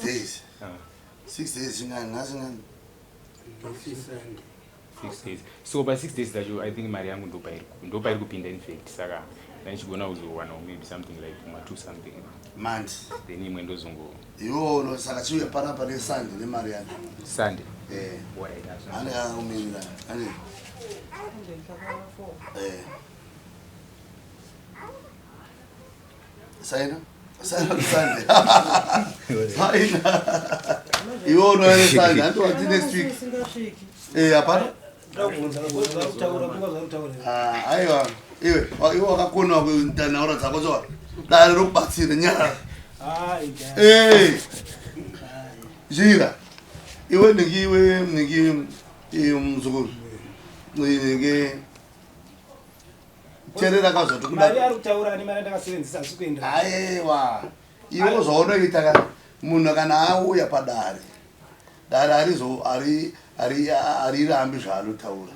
Days. 6 days chingani nhasi ngani? 6 days. So pa 6 days dzacho, I think mari yangu ndopairi kupinda. In fact, saka ndaichigona kuzowanawo maybe something like ma two something. Mandi. Then imwe ndozongo Iwo saka chiuya panapa neSunday nemari yacho. Sunday? Eh. Alright. Ane akakumirira ane. Saina, saina Sunday, saina. Iwe unoya neSunday, handiwati next week. Isingasviki. Eh, hapana. Ndakubvunza zvautaura, kunga zvautaura. Ah, aiwa, iwe iwe wakakona kuita nhaura dzako so dare rokubatsira nyara. Eh, jira iwe nhingi, iwe nhingi, iwe muzukuru nhingi, teerera kazvati. Mari Kuda ari kutaura ane mari andakasevenzesa asi kuenda. Aiwa, iwe zvaunoita ka, munhu kana auya padare, dare harirambi zvaanotaura.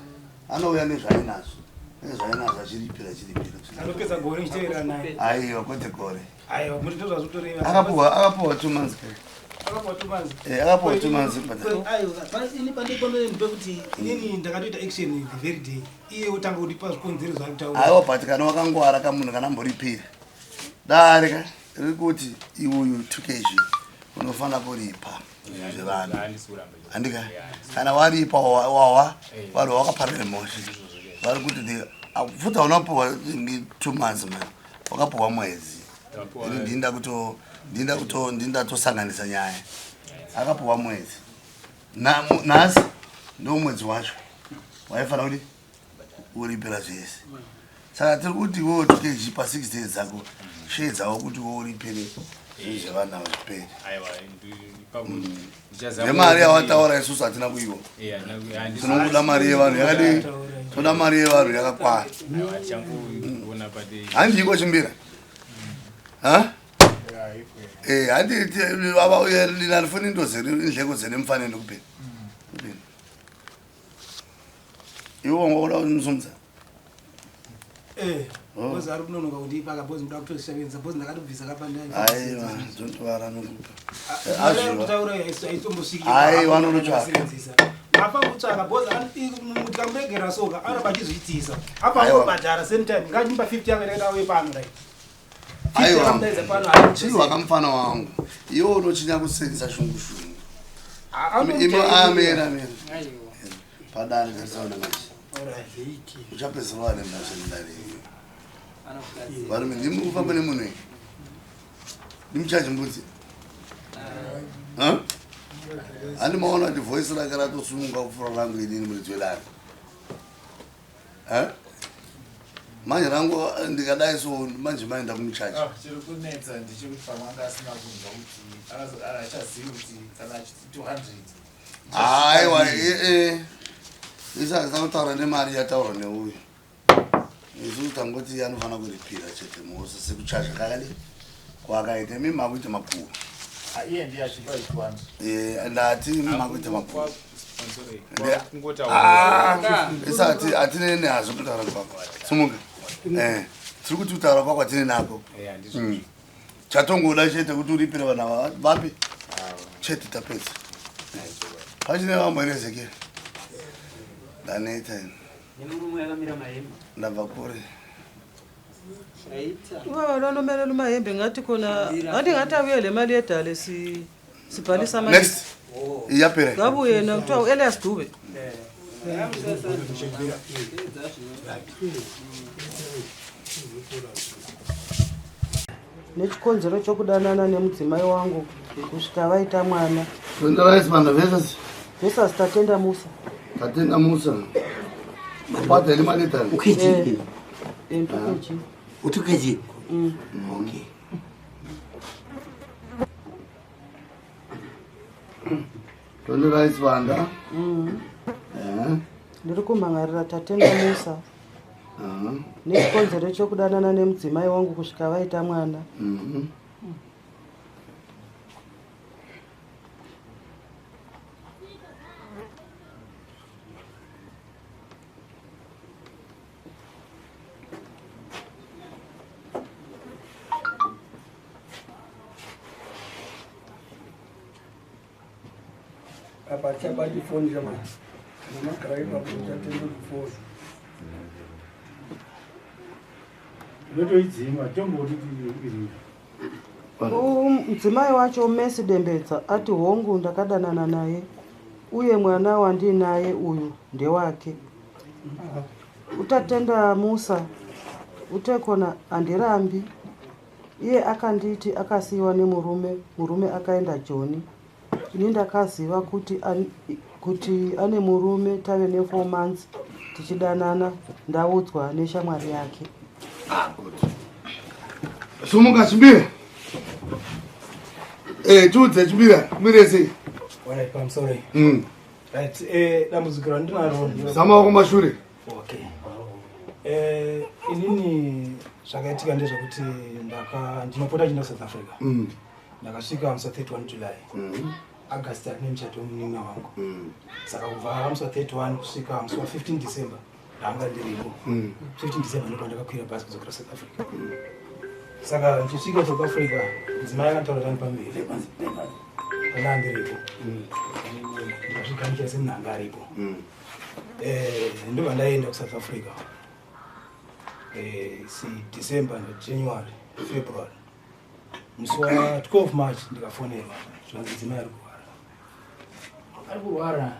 Anouya nezvainazvo, nezvainazvo, achiripira, achiripira. Anopedza gore ndichiteerera naye. Aiwa, kwete gore. Aiwa, muri ndozvazvotoreva. Akapuwa 2 months. Akapuwa 2 months. Eh, akapuwa 2 months kubhadhara. Aiwa, ini pandipamene ndepekuti inini ndakatoita action the very day, iye otanga kundipa zvikonzero zvaari kutaura. Aiwa, but kana wakangwara kamunhu, kana mboripira, dare ka riri kuti iuyu 2 kg unofanira kuripa zvevanhu. Handika kana waripa wawa vanhu vakaparira mhosva, vari kuti futi haunapuwa 2 months man, wakapuwa mwedzi. Ini ndinda kuto ndinda kuto ndinda tosanganisa nyaya. Akapuwa mwedzi. Nhasi ndo mwedzi wacho waifanira kuti uripira zvese. Saka tiri kuti iwewo 2 kg pa 6 days dzako, shedzawo kuti iwe uripire zvinhu zvevanhu ava zvipere. Aiwa. Nemari yawataura isusu hatina kuiwa. Tinokuda mari yevanhu yakadii? Toda mari yevanhu yakakwana. Tichangoona pade. Handiko chimbira ha. Eh, handi lina alifuni into zenu, indleko zenu emfaneni kuphela kuphela. Iwe wangoda umsumza. Eh. Oh. Because ari kunonoka kundipa ka, because ndoda kutosevenzesa, because ndakatobvisa kapanda. Aiwa, zontovara nokupa azviwa. Kutaura aitombosviki. Aiwa, anonotsvaka. Afa kutsvaka, because tikamuregera soka aramba achizviitisa apa. Aiwa. Angobhadhara same time, ngachimupa 50 yangu yakaita auye pano, right? Aiwa. Akamudaidza pano. Chirwa kamufana wangu, iwe unochinya kusenzesa shungu shungu. Imo amera amera padare tarisaona manje. Uchapedzisira wane mhosva mudare. Varume, ndimi kufamba nemunhu iyi, ndimuchaji mbudzi. Handi maona kuti voice rake ratosununga kupfuura rangu inini muridzi wedare? Manje rangu ndikadai so manje maenda kumuchaji. Ah, chiri kunetsa ndechekuti pamwe anga asina kunzwa kuti achazivi kuti kana achiti 200. Aiwa, ee, isati kutaura nemari yataurwa neuyu, isusu tangoti anofanira kuripira chete mhosva sekuchaja kakadi kwakaita. Imi makuita makuhwa. Ah, iye ndiye achipa 200. Eh, ndati imi makuita makuhwa. Kungotaura. Isati hatinei nazvo kutaura kwako. Sumuka. Eh, tiri kuti kutaura kwako hatine nako. Chatongoda chete kuti uripire vanhu ava vapi chete, tapedza. Pachine vamwe here? Ezekiel, ndaneta ini. Nemurume yakamira mahembe. Ndabva kure. Aita. Ubaba lwanomelela umahembe, ngathi khona ngathi ngathi abuye le mali yedale sibhalisa ama. Next, iyapera. Ngabe yena kuthiwa u-Elias Dube. Nechikonzero chokudanana nemudzimai wangu kusvika vaita mwana. Tonderai versus. Versus Tatenda Musa. Tatenda Musa, ubhadele imali edala. Ukhethile. 2 kg. U2 kg. Okay. Tonderai Sibanda. Ndiri kumhangarira Tatenda Musa nechikonzero chokudanana nemudzimai wangu kusvika vaita mwana. Apa tichabati foni chama. Kana magara ipapo tichatenderi foni. Unotoidzima tomboti iri. Mudzimai wacho Mercy Dembedza ati hongu ndakadanana naye uye mwana wandiinaye uyu ndewake. Utatenda Musa utekona handirambi iye akanditi akasiyiwa nemurume murume akaenda Joni. Ini ndakaziva kuti, kuti ane murume tave ne4 months tichidanana ndaudzwa neshamwari yake. Sumuka Chimbira. Eh, tiudze Chimbira, kumire sei? Alright, pamusoro. Right, dambudziko randinaro Zama wako mashure. Okay. Inini zvakaitika ndezvekuti ndaka ndinopota chienda South Africa. Ndakasvika musi wa 31 July. August atine muchato wemunin'ina wangu. Saka kubva musi wa 31 kusvika musi wa 15 December ndanga ndiripo. 15 December ndipo ndakakwira bhasi kudzokera South Africa. Saka ndichisvika South Africa, mudzimai akataura tani pamberi. Pana ndiripo. Ndikazvigamuchira semunhu anga aripo. Ndobva ndaenda kuSouth Africa. Si December naJanuary, February. Musi wa 12 March ndikafonerwa zvanzi mudzimai ari kurwara. Ari kurwara.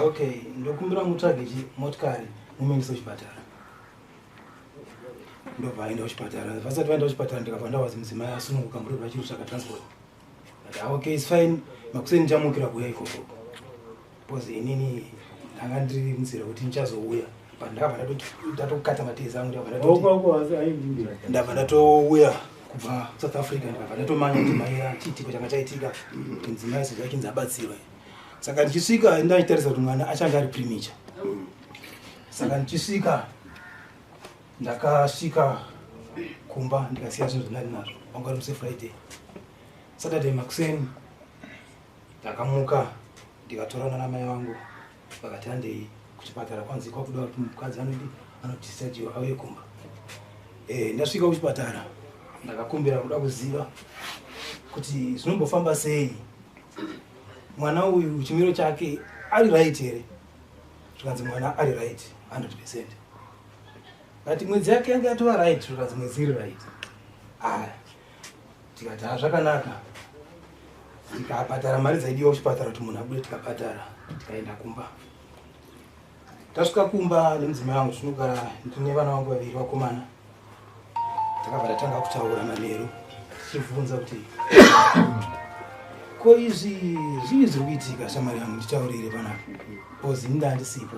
Okay, ndokumbira mutsvage motikari mumuendese kuchipatara. Ndobva aenda kuchipatara. Vasati vaenda kuchipatara ndikabva ndawazi mudzimai asununguka muri vachiri kutsvaka transport. But okay, it's fine. Makuseni ndichamukira kuuya ikoko. Because inini ndanga ndiri munzira kuti ndichazouya. But ndakabva ndatokata matezi angu ndakabva ndatoti Wako wako asi aindingira. Ndabva ndatouya kubva South Africa, ndikabva ndatomanya kuti maira chiitiko changa chaitika kuti mudzimai sezvo achinzi abatsirwe. Saka ndichisvika ndachitarisa kuti mwana achange ari premature. Saka ndichisvika ndakasvika kumba ndikasiya zvinhu zvandari nazvo. Wanga uri musi Friday. Saturday makuseni ndakamuka ndikatorana namai vangu vakati handei kuchipatara, kwanzi kwakuda kuti mukadzi anodi anodischargiwa auye kumba. Ndasvika kuchipatara ndakakumbira kuda kuziva kuti zvinombofamba sei, mwana uyu chimiro chake ari right here. Zvikanzi mwana ari right 100%. Kati mwedzi yake yange yatova right, zvikanzi mwedzi iri right. Aya, tikati ha zvakanaka, tikabhadhara mari dzaidiwa kuchipatara kuti munhu abude, tikabhadhara tikaenda kumba. Tasvika kumba nemudzimai wangu, tinogara ndine vana vangu vaviri vakomana. Takabva tatanga kutaura manheru tichibvunza kuti ko izvi zvii zviri kuitika, shamwari yangu, nditaurire panapa because ini ndandisipo.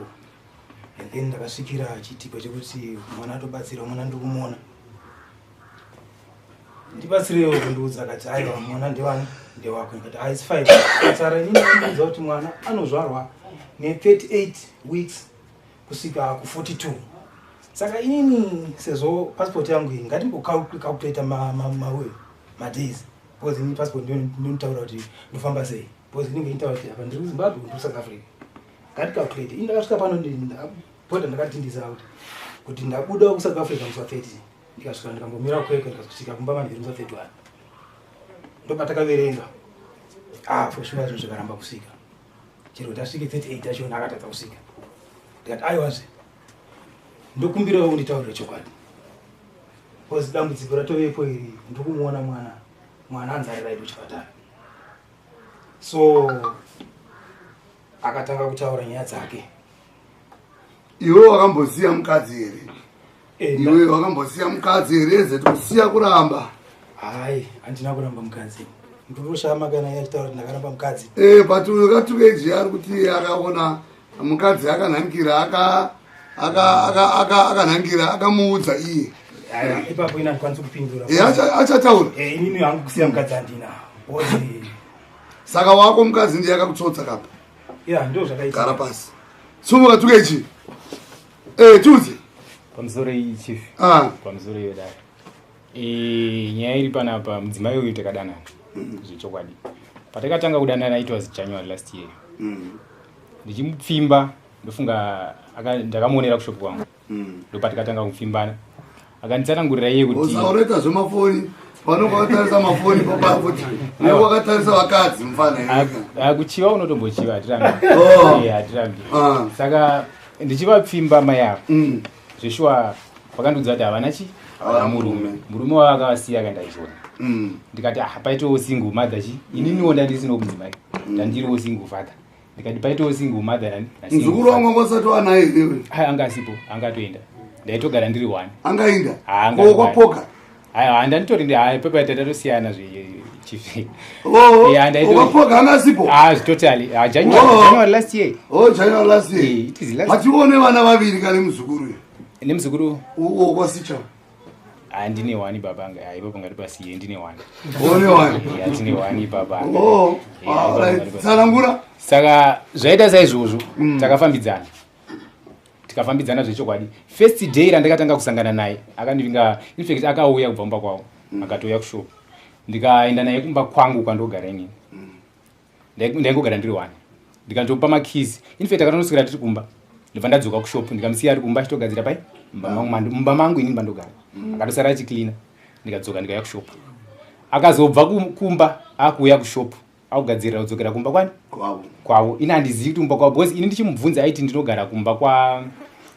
And then ndakasvikira chiitiko chekuti mwana atobatsirwa, mwana ndiri kumuona, ndibatsirewo kundiudza. Akati aiwa, mwana ndewani, ndewako. Ndikati ah, it's fine. Tsara inini andiudza kuti mwana anozvarwa ne38 weeks kusvika ku42. Saka inini sezvo passport yangu iyi ngatimbocalculata mawe madays because ini passport ndinotaura kuti ndofamba sei because inenge inotaura kuti apa ndiri kuZimbabwe, ndiri kuSouth Africa. Ngaticalculate. Ini ndakasvika pano ndakapota ndakatindisa kuti ndabuda kuSouth Africa musi wa30, ndikasvika ndikambomira kwekwe, ndikasvika kumba manheru musi wa31. Ndopatakaverenga, ah, for sure zvinhu zvikaramba kusvika chero kuti asvike 38 achona akatadza kusvika. Ndikati aiwazve, ndokumbirawo unditaurire chokwadi because dambudziko ratovepo iri, ndikumuona mwana, mwana anzi ari right kuchipatara. So akatanga kutaura nyaya dzake. Iwe wakambosiya mukadzi here? Iwe wakambosiya mukadzi here? Zeti kusiya kuramba. Hai, handina kuramba mukadzi. Ndikutoshama kana iye achitaura kuti ndakaramba mukadzi. But uyu katukeji ari kuti akaona mukadzi akanhangira akanhangira akamuudza iye. Aya, ipapo ina handikwanisi kupindura. Achataura. Inini hangu kusiya mukadzi handina because Saka wako mukadzi ndiye akakutsotsa kapa? Ya, ndo zvakaitika. Gara pasi, sumuka tukechi. Tuzi. Pamusoro iyi, chief. Ah. Pamusoro iyo dai. Nyaya iri panapa, mudzimai uyu takadanana zvechokwadi. Patakatanga kudanana it was January last year. Ndichimupfimba, ndofunga ndakamuonera kushop kwangu. Ndopatikatanga kupfimbana, akanditsanangurira iye kuti Usaureta zvemafoni. Panonga wakatarisa mafoni papa futi. Unenge wakatarisa vakadzi mufana. Ah, kuchiva unotombochiva hatirambi. Oh. Eh, hatirambi. Ah. Saka ndichivapfimba mai ava. Zveshuwa vakandiudza kuti havana chi? Havana murume. murume. Murume wavo akavasiya akaenda Joni. Ndikati ah paitawo single mother chi? Ininiwo ndandisinawo mudzimai. Ndandiriwo single father. Ndikati paitawo single mother nani? Na single Muzukuru wangu father. wanga usati wanaye iwe. Ah, anga asipo, anga atoenda. Ndaitogara ndiri one. Angainda. Ah, anga Ko kwapoka. Aiwa, handanditori ndi hayi pepa tatosiyana zve chief. Oh. Yeah, ndaito- Kwapoka anga asipo. Ah, totally. Ah, January, Oh. January last year. Oh, January last year. Eh, it is last. Hatione vana vaviri kane muzukuru uyu. Nemuzukuru Uwo kwasicha. ah ndine one baba anga. Ah, ipapo ngatipasiye ndine one. One one. Yeah, tine one baba. anga. Oh. Yeah, Ah, ipapo right. ngatipasiye. Tsanangura. Saka zvaita saizvozvo takafambidzana. Tikafambidzana zvechokwadi. First day randakatanga kusangana naye akandivinga in fact akauya kubva kumba kwavo. Akatouya kushop. Ndikaenda naye kumba kwangu kwandogara inini. Ndaingogara ndiri one. Ndikandopa makeys. In fact akatonoswera tiri kumba. Ndobva ndadzoka kushop ndikamusiya ari kumba achitogadzira pai mumba mangu mumba mangu inini mandogara. Akatosara achicleana. Ndikadzoka ndikauya kushop. Akazobva kumba akuuya kushop akugadzirira kudzokera kumba kwani? Kwavo. Kwavo. Ini handizivi kuti kumba kwavo because ini ndichimubvunza aiti ndinogara kumba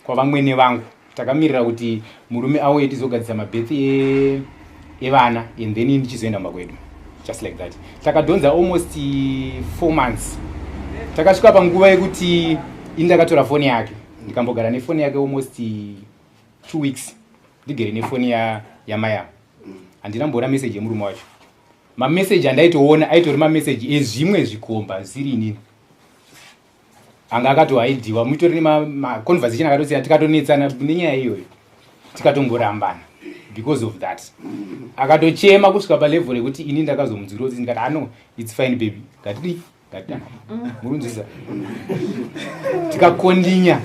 kwavamwene vangu. Takamirira kuti murume auye tizogadzisa mabhethi evana and then ini ndichizoenda kumba kwedu. Just like that. Takadhonza almost 4 months. Takasvika panguva yekuti ini ndakatora foni yake. Ndikambogara nefoni yake almost 2 weeks. Ndigere nefoni yamai avo. Handina kumboona message yemurume wacho. Mameseji andaitoona aitori mameseji ezvimwe zvikomba zvisiri inini. Anga akatohaidiwa mutori nemaconversation akatosiyana tikatonetsana nenyaya iyoyo. Tikatomborambana because of that. Akatochema kusvika palevel yekuti ini ndakazomunzwira kuti ndikati ah no, it's fine baby. Ngatidii? Ngatidana. Murunzisa. Tikakondinya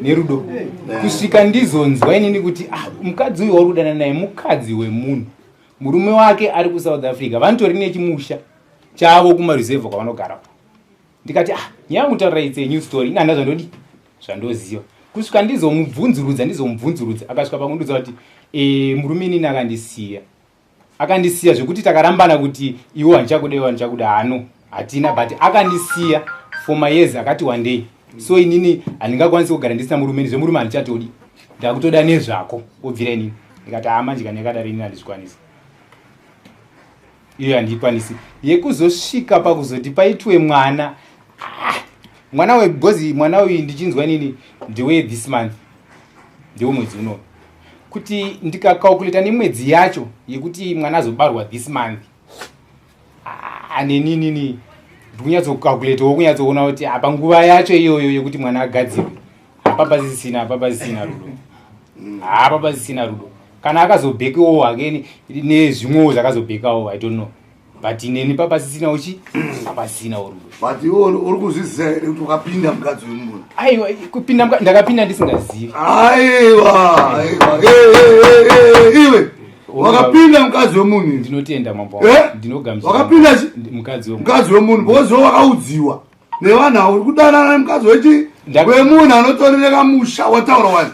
nerudo. Kusvika ndizonzwa inini kuti ah mukadzi uyu wauri kudanana naye mukadzi wemunhu. Murume wake ari kuSouth Africa vanotori nechimusha chavo kumareserve kwavanogara. Ndikati ah nyaya yekutaura it's a new story. Ini handina zvandodi zvandoziva. Kusvika ndizomubvunzurudza akasvika pakundiudza kuti murume inini akandisiya. Akandisiya zvekuti takarambana kuti iwe handichakuda iwe handichakuda hano hatina but akandisiya for my years akati one day. So inini handingakwanisi kugara ndisina murume zvemurume handichatodi. Ndakutoda nezvako obvira inini. Ndikati ah manje kana yakadaro inini handizvikwanisi. Iyo handikwanisi. Yekuzosvika pakuzoti paitwe mwana. Ah, mwana webhozi mwana uyu ndichinzwa inini ndewe this month. Ndewe mwedzi uno. Kuti ndikakalkuleta nemwedzi yacho yekuti mwana azobarwa this month. Ah, neninini ndikunyatsokalkuletawo kunyatsoona kuti apa nguva yacho iyoyo yekuti mwana agadzirwe. Apa pasisina, apa pasisina rudo. Apa pasisina rudo. Kana akazobhekewo hake nezvimwewo zvakazobhekawo, I don't know. But neni papasisina uchi, papasisina rudo. But iwe uri kuzviziva here kuti wakapinda mukadzi wemunhu? Aiwa, kupinda ndakapinda ndisingazivi. Aiwa, aiwa. Iwe. Wakapinda mukadzi wemunhu. Ndinotenda mambo wangu. Ndinogamuchira. Wakapinda chi? Mukadzi wemunhu. Mukadzi wemunhu because iwe wakaudziwa nevanhu avo uri kudanana nemukadzi wechi wemunhu anotori nekamusha wataura wani.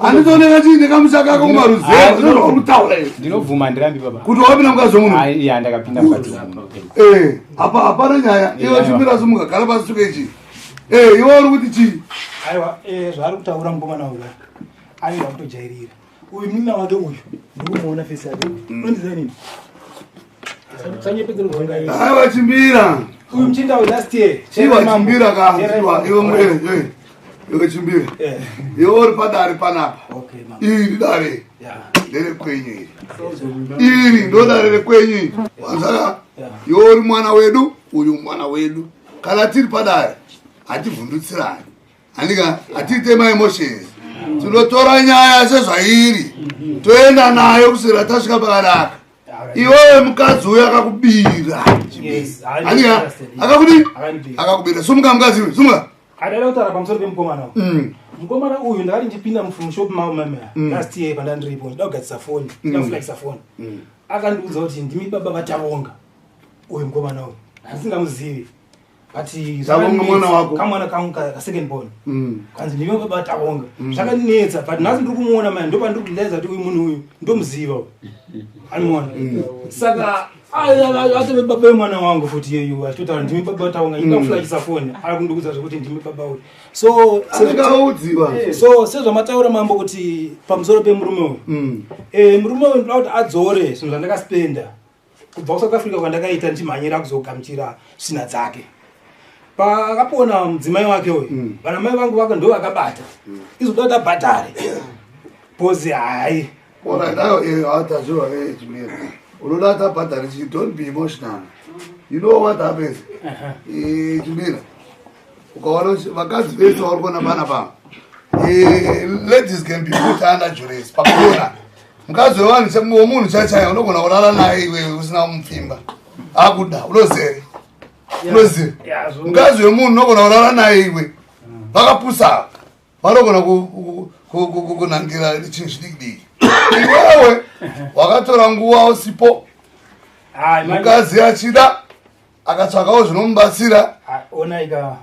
Anotori chi nekamusha kako kumaruzevha ndozvauri kutaura izvi. Ndinobvuma handirambi baba. Kuti wakapinda mukadzi wemunhu? Iya ndakapinda mukadzi wemunhu. Apa hapana nyaya. Iwe chimira simuka gara pasi suke chi. Iwe uri kuti chii? Aiwa, zvaari kutaura mukomana uyu anenge akutojairira. Uyu munin'ina wake uyu ndikumuona face yake. Unondiziva nini? Aiwa chimbira. Uyu muchinda uyu last year. Chiwa chimbira ka. Chiwa iwe mwe. Iwe chimbira. Iwe uri padare panapa. Okay mama. Iri dare. Nderekwenyu iri. Iri ndo dare rekwenyu iri. Wanzaka. Iwe uri mwana wedu, uyu mwana wedu. Kana tiri padare hativhundutsirani. Handika hatiite maemotions. Tinotora nyaya sezvairi. Toenda nayo kusvikira tasvika pakanaka. Iwewe mukadzi uyu akakubira. Handika akakudi? Akakubira. Sumuka mukadzi uyu, sumuka. Adaida kutaura pamusoro pemukomana uyu. Mukomana uyu ndakati ndichipinda mushop mavo mama last year pandandiripo ndida kugadzisa foni, ndida kuflexisa foni. Akandiudza kuti ndimi baba vaTavonga. Uyu mukomana uyu. Handisingamuzivi. But Tavonga mwana wako. Kamwana kangu ka second born. Kanzi ndimi baba Tavonga. Zvakandinetsa but nhasi ndiri kumuona manje ndopandiri kurealize kuti uyu munhu uyu ndomuziva uyu. Anomuona. Saka atove baba vemwana wangu futi iyeyu achitotaura ndimi baba Tavonga ndikaflashisa foni ari kundikuudza zvekuti ndimi baba uyu. So Akaudziwa. So sezvamataura mambo kuti pamusoro pemurume uyu. Murume uyu ndoda kuti adzore zvinhu zvandakaspenda kubva kuSouth Africa kwandakaita ndichimhanyira kuzogamuchira svina dzake. Pakapona mudzimai wake uyu, vana mai vangu vake ndo vakabata. Izoda kuti abhadhare. Because hayi. Alright, ayo atazviwa chimira. Unoda kuti abhadhare chii? Don't be emotional. You know what happens? Chimira. Ukaona kuti vakadzi vese vari kuona pana pa. Ladies can be put under duress. Pakuona. Mukadzi wevanhu wemunhu chaichaya unogona kurara naye iwewe usina kumupfimba. Akuda, unoziva. Unoziva. Mukadzi wemunhu unogona kurara naye iwe. Vakapusa. Vanogona kunangira chinhu chidiki diki. Iwewe wakatora nguva usipo. Mukadzi achida akatsvakawo zvinomubatsira. Onaika.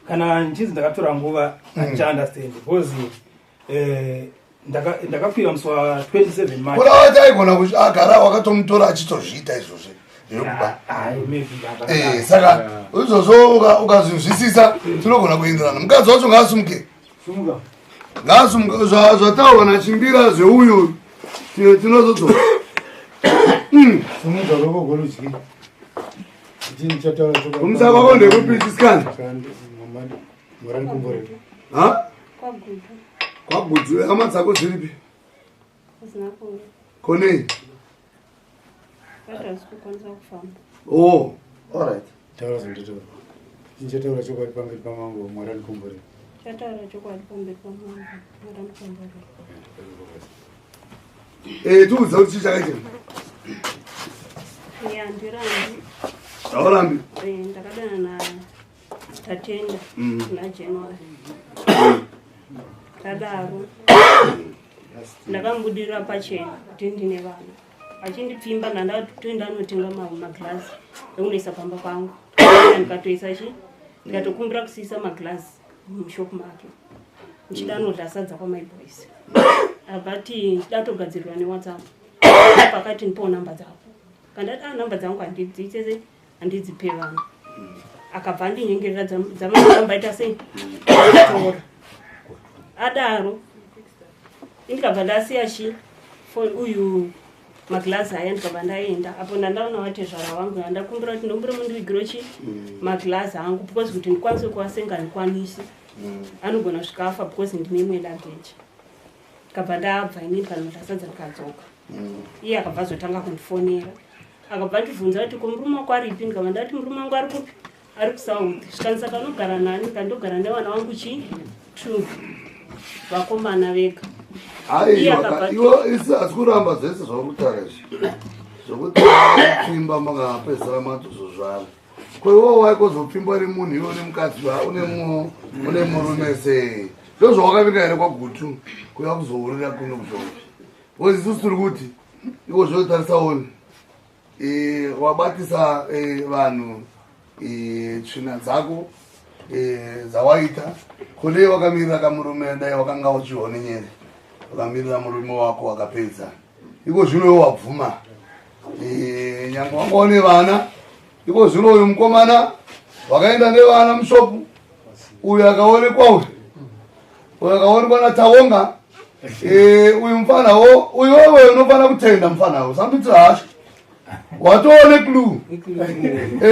Kana nchinzi ndakatora nguva handicha understand because ndakakwira musi wa 27 March. Kuda wati aigona kuti agara wakatomutora achitozviita izvozvo zvekuba. Saka izvozvo ukazvinzwisisa tinogona kuenderana. Mukadzi wacho ngaasumuke. Sumuka. Ngaasumuke. Zvataurwa naChimbira zveuyu tinozodzoka. Sumudza roko goludyi. Kumisa kwako ndekupi chisikana? Ha? Kwagutu. Kwagutu, hama dzako dziripi? Konei? Oh, all right. Taura zvanditaura. Ndichataura chokwadi pamberi pamambo Mwari andikomborere. Chataura chokwadi pamberi pamambo Mwari andikomborere. Tiudza kuti chii chakaitika? Ya, ndirambi. Haurambi? Ndakadana na Tatenda muna January. Tadaro ndakamubudira pachena kuti ndine vana. Achindipfimba ndandatoenda anotenga maglazi ekunoisa pamba pangu. Ndikatoisa chi ndikatokumbira kusiisa maglazi mushop make. Ndichida anodya sadza kwamai boys. Abati ndichida kutogadzirwa neWhatsApp. Pakati ndipowo namba dzako. Kandati namba dzangu handidziite handidzipe vanhu. Akabva andinyengerera dzamambaita sei? Tora. Adaro. Ndikabva ndasiya chi phone uyu maglazi aya ndikabva ndaenda. Apo ndandaona vatezvara vangu ndakumbira kuti ndokumbira mundivigiro chi maglazi angu because kuti ndikwanise kuasenga handikwanisi. Anogona kusvika afa because ndine imwe luggage. Ndikabva ndabva inini ndikanodya sadza ndikadzoka. Iye akabva azotanga kundifonera. Akabva andibvunza kuti ko murume wako aripi? Ndikabva ndati murume wangu ari kupi? Ari kuSouth. Zvikanzi saka unogara nani? Ndikandogara nevana vangu chi 2 vakomana vega. Iye akabva Iwe isi asi kuramba zvese zvauri kutaura izvi. Zvokuti pfimba makapedzisira matozozvara. Ko iwe waikozopfimba uri munhu iwe une mukadzi une murume sei? Ndozvawakavinga here kwaGutu kuya kuzohurira kuno kuzvombi? Because isusu tiri kuti iko zvotarisa oni wabatisa vanhu tsvina dzako dzawaita. Kune wakamirira kamurume dai wakanga uchione nyere wakamirira murume wako wakapedza. Iko zvino iwe wabvuma. Nyangwe wanga une vana. Iko zvino uyu mukomana wakaenda nevana mushopu uyu akaonekwa uyu. Uyu akaonekwa naTawonga. Uyu mufana wo uyu wewe unofana kutenda mufana wo usamuitira hasha. Watoone clue.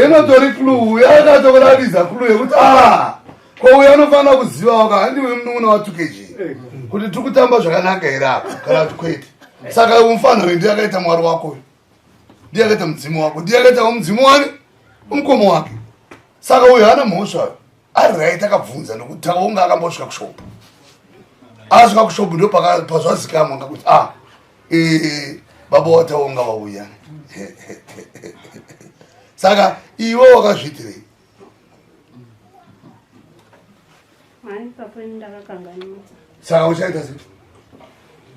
Inotori clue uyu akatokuratidza clue yekuti ko uyu anofanira kuziva waka handi uyu munun'una wa 2kg kuti tiri kutamba zvakanaka here apa kana kuti kwete. Saka uyu mufana uyu ndiye akaita mwari wako uyu. Ndiye akaita mudzimu wako. Ndiye akaita mudzimu wani umukoma wake. Saka uyu haana mhosva uyu. Ari right akabvunza nekuti Tawonga akambosvika kushopu. Asvika kushopu ndo pazvazikamwa ngakuti baba waTawonga vauya. Saka iwe wakazviitirei? Mai papo ini ndakakanganisa. Saka uchaita sei?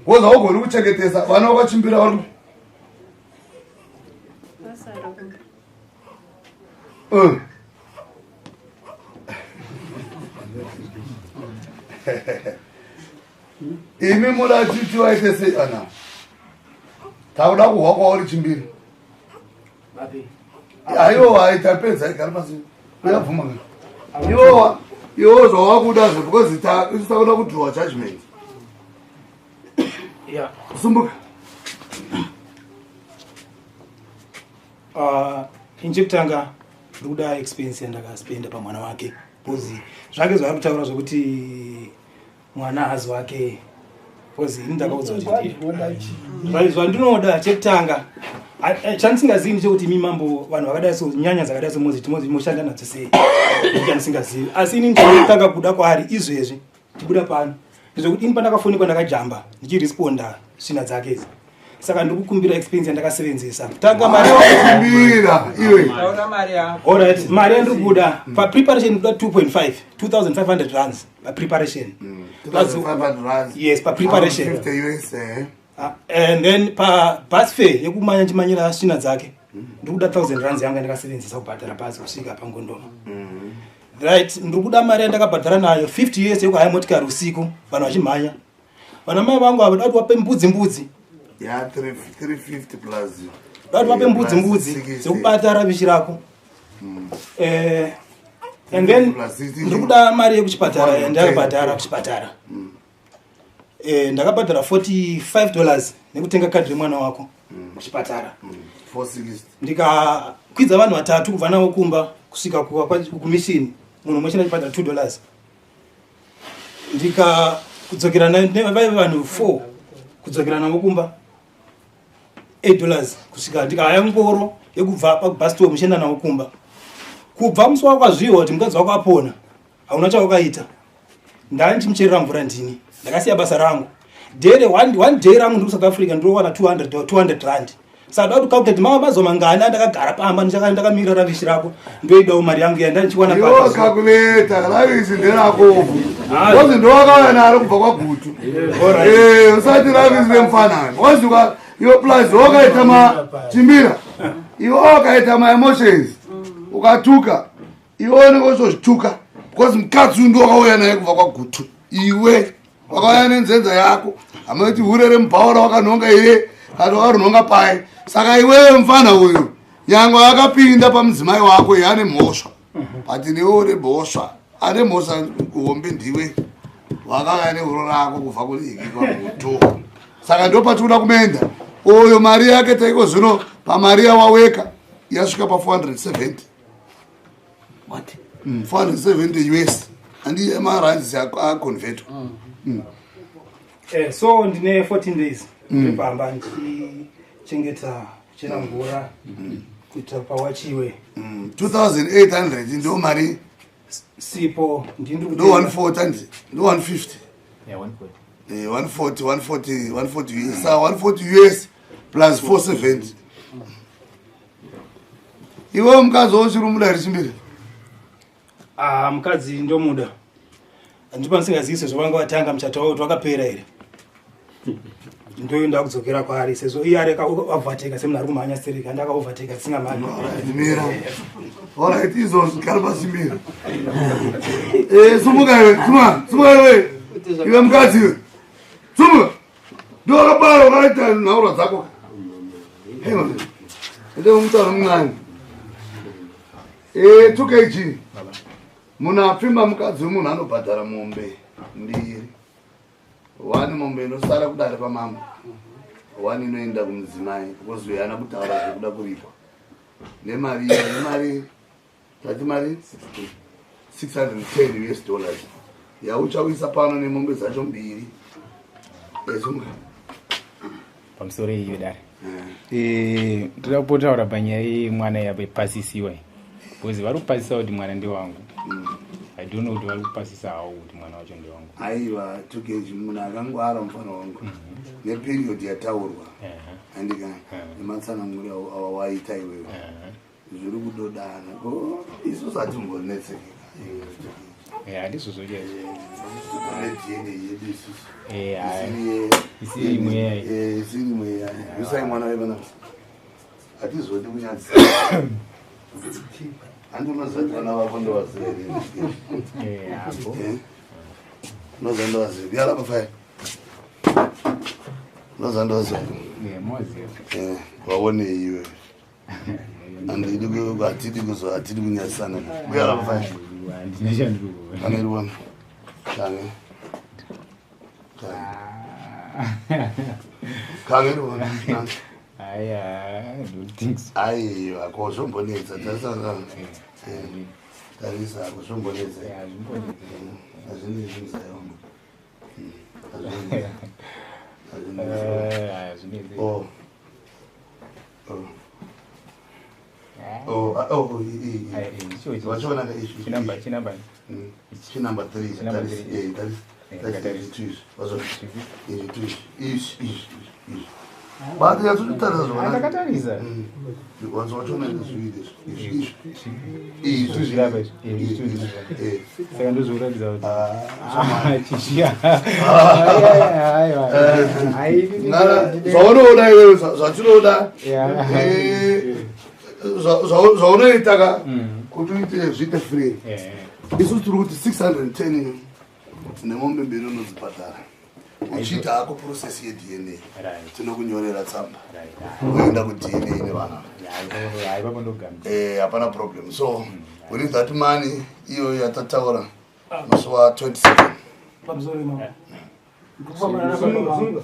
Woza ugoni kuchengetesa vana vakachimbira vari kupi? Vasara kumba. Imi muda titi waite sei ana? Takuda kuhwa kwauri chimbiri. Aiwa aitapedza igara pasi. Uyabvuma. Iwowa iwo zvawakuda zve because ta isu takuda kudrowa judgment. Yeah. Sumbuka. Ini chekutanga ndikuda expense yandakaspenda pamwana wake because zvake zvaari kutaura zvekuti mwana hazi wake because ini ndakaudza kuti zvandinoda chekutanga chandisingazivi ndechekuti imi mambo vanhu vakadai so nyanya dzakadai so mozi timozi moshanda nadzo sei chandisingazivi asi ini ndinotanga kuda kwaari izvezvi tibuda pano ndezvekuti ini pandakafonikwa ndakajamba ndichiresponda svina dzake idzi saka ndikukumbira expense yandakasevenzesa kutanga mari iwe alright mari yandiri kuda papreparation ndikuda 2.5 2500 rands papreparation yes papreparation eh? Ah, and then pabus fare yekumanya chimanyira svina dzake ndikuda 1000 rands yangu yandakasevenzesa kubhadhara bhazi kusvika pangondoma right ndiri kuda mari yandakabhadhara nayo 50 years yekuhaya motikari usiku vanhu vachimhanya vana mai vangu ava dati wape mbudzi mbudzi ya 350 plus dati wape mbudzi mbudzi dzekubata ravishi rako eh, and then ndiri kuda mari yekuchipatara yandakabhadhara kuchipatara eh, ndakabhadhara 45 dollars nekutenga kadhi remwana wako kuchipatara ndikakwidza vanhu vatatu kubva navo kumba kusvika kumishini munhu umwe chete achibhadhara 2 dollars ndikakudzokera vaive vanhu 4 kudzokera navo kumba 8 dollars kusvika ndikahaya ngoro yekubva pabus muchienda navo kumba kubva musi wako azviwa kuti mukadzi wako apona hauna chawakaita ndandichimucherera mvura ndini ndakasiya basa rangu dere one day rangu ndiri kusouth africa ndinowana 200 200 rand saka da kuti calculate mava mazuva mangani andakagara pamba ndakamirira ravishi rako ndoidawo mari yangu yandandichiwana iwo calculate ravishi nderako kozi ndowakauya naro kubva kwagutu eh, usati ravishi remufanani wazuka iwe plus wakaita machimbira iwe wakaita maemotions ukatuka iwe unenge uchitozvituka because mukadzi uyu ndiwakauya naye kubva kwagutu iwe wakauya nenzenza yako hamati hure remubhaura wakanhonga iye kana wakarunhonga paye saka iwewe mufana uyu nyangwe akapinda pamudzimai wako iye ane mhosva but newe une mhosva ane mhosva hombe ndiwe wakauya nehuro rako kubva kuiki kwagutu saka ndopatikuda kumenda uyo mari yake taiko zvino pamari yawaweka yasvika pa 470 What? 470 us andi emarands aconvertwa Eh, so ndine 14 days ndipamba ndichichengeta kuchera mvura kuita pawachiwe 2800 ndo mari sipo ndindi ndo 140 andi ndo 150 Yeah, 140. Eh, 140 140 140 us sa 140 us plus 470 iwe mukadzi wauchiri umuda here chimbiri Ah, mukadzi ndomuda handipa ndisingazivi sezvo vanga vatanga muchato wavo kuti wakapera here ndoyo ndakudzokera kwaari sezvo iye ari akaovateka semunhu ari kumhanya stereki andi akaovateka tisingamhanyi mira alright izvozvo gara pasi mira Eh, sumuka iwe sumuka sumuka iwe iwe mukadzi iwe sumuka ndowakabara wakaita nhaurwa dzako ende mutauro mungani Eh, 2 kg munhu apfimba mukadzi wemunhu anobhadhara mombe mbiri one mombe inosara kudare pamambo one inoenda kumudzimai because uyo haana kutaura zvekuda kuripwa nemari nemari tati mari 610 us dollars yauchauisa pano nemombe dzacho mbiri ezunga pamusoro iyo dare eh, ndoda kupotaura panyaya yemwana yapasisiwa iyi because vari kupasisa kuti mwana ndewangu i don't know kuti vari kupasisa hawo kuti mwana wacho ndewangu aiwa tukeji munhu akangwara mufana wangu neperiod yataurwa andika nematsananguri awawaita iwewe zviri kudodana ko isusu hatimbonetsekeka handizvo chaizvo dna yedu isusu isiri mweya isiri mweya usai mwana wevana hatizodi kunyadzisa handi unoziva kuti vana vako ndovaziva here hapo Unozandovaziva. Yala pa fire. Unozandovaziva. Yeah, moziva. Eh, waone iwe. Andidi ku hatidi kuzo hatidi kunyasana. Uyala pa fire. Handina chandiri kuona. Pane ruona. Kange. Kange. Kange ruona. Aya, I don't think so. Aiwa, ko zvombonetsa tarisa. Eh, Tarisa ko zvombonetsa. Yeah, zvimbonetsa. Hazvinetsi muzaya wangu. Hazvinetsi. Hazvinetsi. Eh, hazvinetsi. Oh. Oh. Oh, ah, oh, i- i- Ai, eh, icho ichi. Wachiona ka ichi. Chinamba, chinamba. Chinamba 3. Chinamba Tarisa, three. eh, tarisa. Eh, Tarisa tarisa. izvi two izvi. Wazvo. Izvi two izvi. Izvi, izvi, izvi. Bati yatsotarisa zvakanaka. Ndakatarisa. Wanzo wachiona zviviri izvi. Izvi, izvi. Izvi zvirapa izvi. Eh, izvi two zvirapa. Eh. Saka ndozvokuratidza kuti Ah, Ah, chishiya. Aiwa, aiwa. Ai, Ngara, zvaunoda iwewe zvatinoda Yeah. eh, zvaunoita ka kuti uite zviite free Eh, isusu tiri kuti 610 nemombe mbiri unodzibhadhara uchiita hako process yedna Right. tinokunyorera tsamba Right. uenda kudna nevana Yeah, ipapo ipapo ndogamira. Eh, hapana problem so we need that money iyoyo yatataura musi wa27 Pamusoro imamo. Ndikufambana nababa vangu.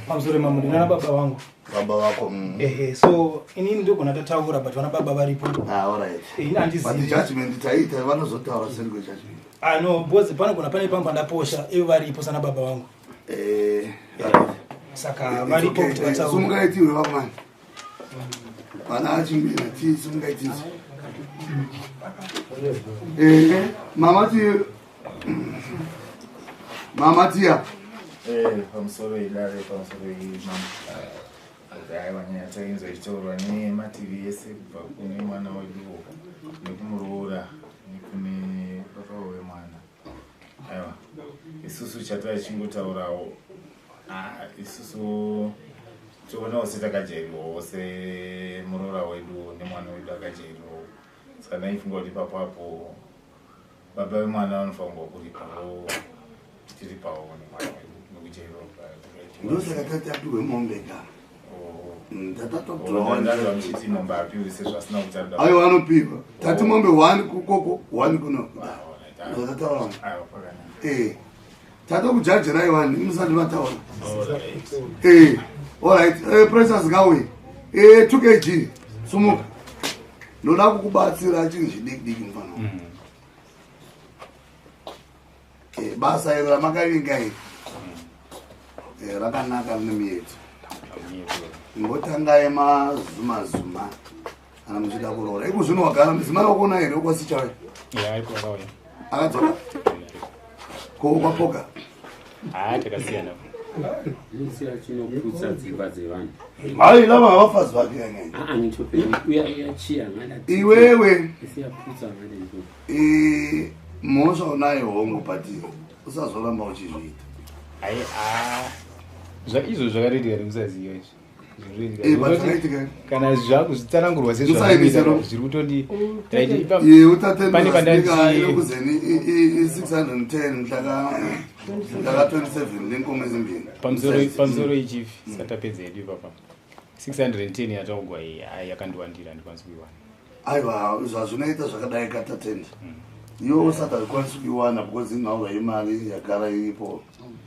Pamusoro imamo ndina baba vangu. baba vako Ehe, so inini ndogona tataura but vana baba varipo. Ah, alright. Eh, ini But handizivi. judgment taita vanozotaura seri kwejudgment Ah no, because panogona pane pangu pandaposha ivo varipo sana baba vangu. Eh, alright. Saka varipo kuti vataure. Sungaitiwe vamani vana achimbira ti sungaitisi ehe mama ti mama tiya Eh, pamusoro idare pamusoro imambo aiwa nyaya tainzwa ichitaurwa nemativi ese kubva kune mwana weduwo nekumuroora nekune baba wemwana aiwa isusu chatava tichingotaurawo ah, isusu tionawo setakajairwawo semuroora wedu nemwana wedu akajairwawo saka ndaifunga kuti ipapo apo baba vemwana vanofanirwa kuripawo tiripawo nemwana wedu nekujairwa ndosaka tati apiwe mombe ka ndazva muchiti mombe apiwe sezvasina kuti anoda aiwa anopiwa tati mombe one kukoko one kuno zvatataura Aiwa, pakanaka. eh tatokujajirai wani musati mataura Eh, alright eh, precious ngauye eh, 2 kg sumuka ndoda kukubatsira chinhu chidiki diki mufana wangu. Eh, basa iri ramakavinga iri Eh, rakanaka rine miyedzo imbotangai mazuma zuma kana muchida kuroora iko zvino wagara mudzimai wakuona here ukwasichauya Yeah, ariko akauya. akadzoka ko kwapoka Ah, takasiyana. Musi achinoputsa dzimba dzevanhu. hai lava havafazi vake yanyanya Aa ngitopeni uya uyachiya ngala. Iwewe. Isiyaputsa ngale nto. Eh, mhosva unayo hongu but usazoramba uchizviita Ai, ah. Zva izvo zvakatoitika nemusaziva izvi. Zvinotoitika. Eh, but Zvinototi zvakaitika. Kana zvakuzvitsanangurwa Musainise sezvazvinoita ro. zviri kutondi right ipa Iye pane utatendera pandati inokuzeni i-610 mhlaka 27 lenkomo ezimbili pamusoro pamusoro ichifi satapedza yedu ipapa 610 yataugwa iyi ai yakandiwandira handikwanisi kuiwana aiwa zvazvinoita zvakadai katatenda iwe usati hazvikwanisi kuiwana because inhaurwa yemari yagara iripo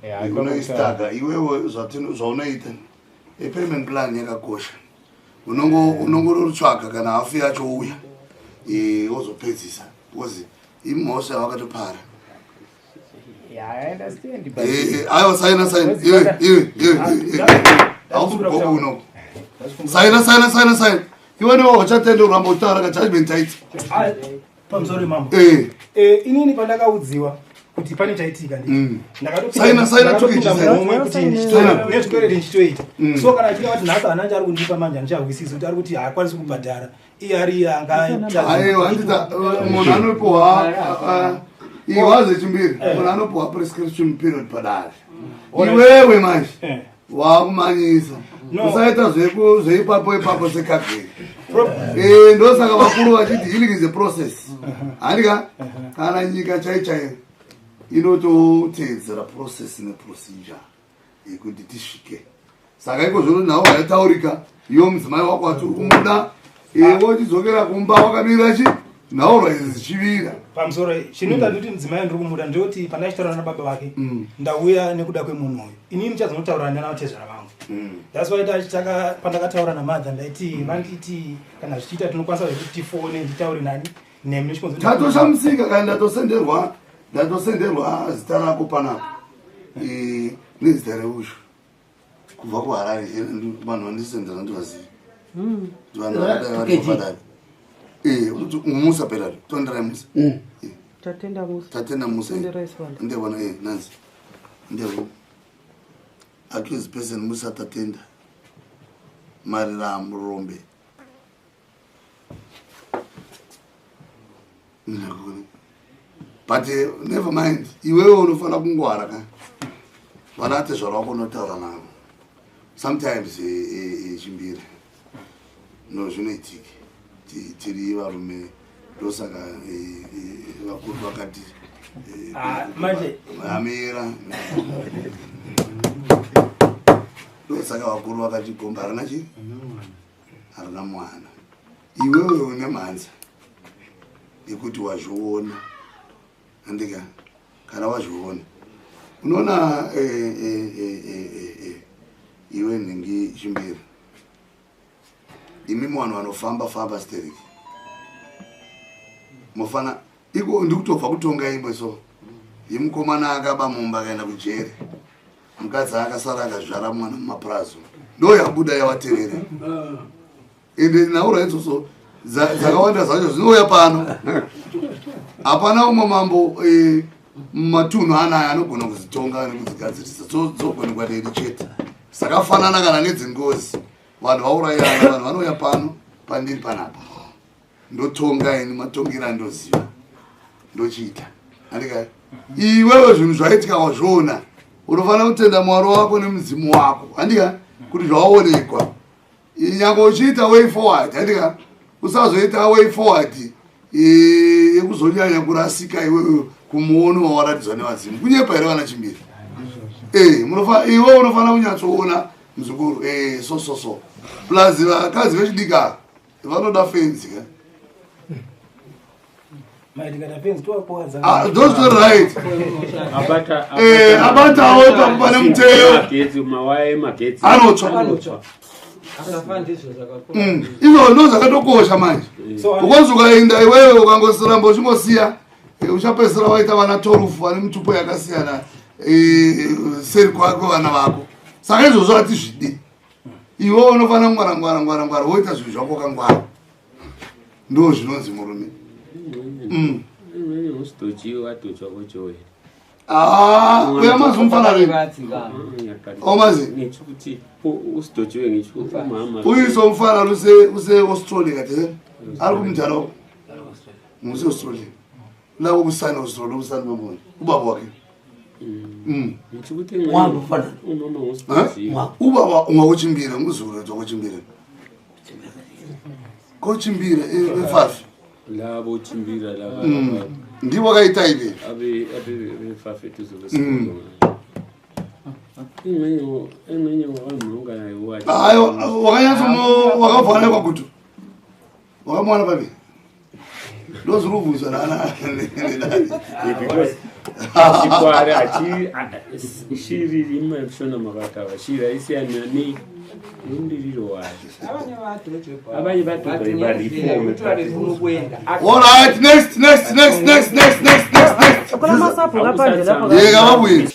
Eh, haipa unoistaga iwewe zvaunoita epayment plan yakakosha unongorotsvaga kana hafu yacho ouya eh, wozopedzisa because imhosva yawakatopara Yeah, I understand, but- Eh, eh, aiwa saina saina iwe iwe iwe iwe hausi kugogo unoko saina saina saina saina iwe newe uchatende uramba uchitaura ka judgment taiti Ah, Pamusoro imambo. Eh. Eh, inini pandakaudziwa kuti pane chaitika Mm. nditi. Saina, saina, tukichi, saina. mumwe kuti Saina. nezvikwereti ndichitoita. Mm. So kana achida kuti nhasi hana chaari kundipa manje handichahwisisi kuti ari kuti haakwanisi kubhadhara. Iye ari iye anga aiwa handita munhu anopiwa iwaze chimbiri munhu anopiwa prescription period padare iwewe manje wakumanyisa No. usaita zveipapo ipapo sekageri ndosaka vakuru vachiti healing is a process handika kana nyika chai chaiyo Inototeedzera process neprocedure yekuti tisvike. Saka iko zvino nhau haitaurika, iwe mudzimai wako atiri kumuda, iwe wochidzokera kumba wakamirira chi nhaurwa idzi dzichivira. Pamusoro chinoita ndikuti mudzimai ndiri kumuda ndekuti pandachitaura nababa vake ndauya nekuda kwemunhu uyu, inini ndichazonotaura nana tezvara vangu. That's why pandakataura namadha ndaiti vanditi kana zvichiita tinokwanisa zvekuti tifone nditaure nani nemi nechikonzero. Tatoshamisika kana ndatosenderwa zita rako panapa nezita reushu kubva kuHarare. Vanhu vandisendera ndivazivi, vanhu vakadai vari pafadari. Musa pera tonderai Musa. Tatenda Musa. Tatenda Musa. Tonderai Sibanda. Ndevona nanzi ndevo accused person Musa Tatenda Marira Murombe. Ndakona. But never mind, iwewe unofanira kungwara ka vana atezvara wako unotaura navo sometimes. Chimbiri no zvinoitika. Tiri varume, ndosaka vakuru vakati Ah, manje amira, ndosaka vakuru vakati gomba harina chi harina mwana. Iwewe une mhanza yekuti wazviona, andika kana wazviona unoona iwe nhingi chimbiri, imi vanhu vanofamba famba stereki mufana iko ndikutobva kutonga imwe so yemukomana akaba mumba akaenda kujeri, mukadzi akasara akazvara mwana mumapurazo, ndo yabuda yavatevera. Ende nhaura idzodzo dzakawanda dzacho dzinouya pano. Hapana umwe mambo mumatunhu anaya anogona kudzitonga nekudzigadzirisa. Dzogonekwa neri chete. Sakafanana kana nedzengozi, vanhu vaurayana, vanhu vanouya pano pandiri panapa, ndotonga ini matongero andoziva ndochiita, andika iwewe zvinhu zvaitika wazviona, unofanira kutenda Mwari wako nemudzimu wako, handika kuti zvaonekwa. Nyange uchiita way forward, handika usazoita way forward yekuzonyanya kurasika iwewe kumuono wawaratidzwa nevadzimu. Kunyepa here, vana Chimbiri? Iwe unofanira kunyatsoona muzukuru. So so so plus vakadzi vechidiki ava vanoda fenzi ka. Maitikata fenzi tovakuwadza. Ah, those are right. Abata Abatawo ipapo pane muteyo. Magetsi, mawaya emagetsi Anotsva. Anotsva. Akafa ndizvo zvakakosha. Izvo ndo zvakatokosha manje. So because ukaenda iwewe ukangosiramba uchingosiya, uchapedzisira waita vana 12 vane mitupo yakasiyana seri kwako vana vako. Saka izvozvo hatizvidi. Iwe unofanira ngwara ngwara ngwara ngwara, woita zvinhu zvako kangwara, ndo zvinonzi murume. Usidojiwe wadojwa kojoel. Ah, uyamazi umfana lo? Awumazi? Ngitsho ukuthi usidojiwe, ngitsho umama. Uyise umfana lo use-Australia kade ari kumdala, nguse-Australia labo kusana Australia kusana babona ubaba wakhe. Ngitsho ukuthi Wahamba umfana? Umama Eh? ngusidojiwe. Ubaba ungakuchimbira nguzulu wakuchimbira kochimbira efafi. Labo chimbira laba. Ndivo kaita ive. Abe abe befafe eduze kwesikolo. Engxenye wakamhunga naye wathi Hayi, wakanyatsomo wakavhana kwakuti wakamuwana papi, ndozviri kubvunzwa nana. Because chikwari hachi shiri rimwe shona makataura shiri haisiyana ne nomdiriro wayo. Abanye badobha bareforme. All right, next, next, next, next, next, next, next, next. Kuna masabhuku aphandle lapha. Yeka babuye.